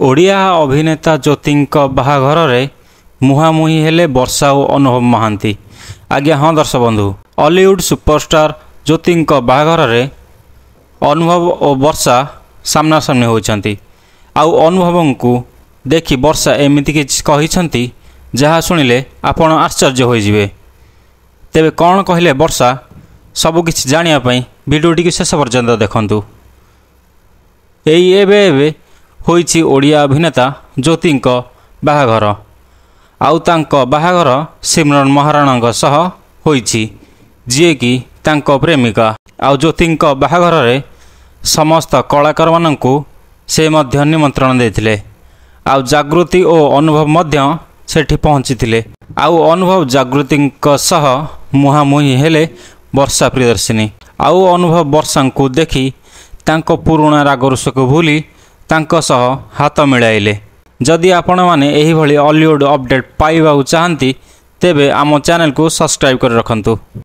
ଓଡ଼ିଆ ଅଭିନେତା ଜ୍ୟୋତିଙ୍କ ବାହାଘରରେ ମୁହାଁମୁହିଁ ହେଲେ ବର୍ଷା ଓ ଅନୁଭବ ମହାନ୍ତି। ଆଜ୍ଞା ହଁ ଦର୍ଶକ ବନ୍ଧୁ, ଅଲିଉଡ଼ ସୁପରଷ୍ଟାର ଜ୍ୟୋତିଙ୍କ ବାହାଘରରେ ଅନୁଭବ ଓ ବର୍ଷା ସାମ୍ନାସାମ୍ନି ହୋଇଛନ୍ତି। ଆଉ ଅନୁଭବଙ୍କୁ ଦେଖି ବର୍ଷା ଏମିତି କିଛି କହିଛନ୍ତି, ଯାହା ଶୁଣିଲେ ଆପଣ ଆଶ୍ଚର୍ଯ୍ୟ ହୋଇଯିବେ। ତେବେ କ'ଣ କହିଲେ ବର୍ଷା, ସବୁକିଛି ଜାଣିବା ପାଇଁ ଭିଡ଼ିଓଟିକୁ ଶେଷ ପର୍ଯ୍ୟନ୍ତ ଦେଖନ୍ତୁ। ଏଇ ଏବେ ଏବେ ହୋଇଛି ଓଡ଼ିଆ ଅଭିନେତା ଜ୍ୟୋତିଙ୍କ ବାହାଘର। ଆଉ ତାଙ୍କ ବାହାଘର ସିମ୍ରନ୍ ମହାରଣାଙ୍କ ସହ ହୋଇଛି, ଯିଏକି ତାଙ୍କ ପ୍ରେମିକା। ଆଉ ଜ୍ୟୋତିଙ୍କ ବାହାଘରରେ ସମସ୍ତ କଳାକାରମାନଙ୍କୁ ସେ ମଧ୍ୟ ନିମନ୍ତ୍ରଣ ଦେଇଥିଲେ। ଆଉ ଜାଗୃତି ଓ ଅନୁଭବ ମଧ୍ୟ ସେଠି ପହଞ୍ଚିଥିଲେ। ଆଉ ଅନୁଭବ ଜାଗୃତିଙ୍କ ସହ ମୁହାଁମୁହିଁ ହେଲେ ବର୍ଷା ପ୍ରିୟଦର୍ଶିନୀ। ଆଉ ଅନୁଭବ ବର୍ଷାଙ୍କୁ ଦେଖି ତାଙ୍କ ପୁରୁଣା ରାଗରୁଷକୁ ଭୁଲି ତାଙ୍କ ସହ ହାତ ମିଳାଇଲେ। ଯଦି ଆପଣମାନେ ଏହିଭଳି ଅଲିଉଡ଼ ଅପଡ଼େଟ୍ ପାଇବାକୁ ଚାହାନ୍ତି, ତେବେ ଆମ ଚ୍ୟାନେଲକୁ ସବସ୍କ୍ରାଇବ୍ କରି ରଖନ୍ତୁ।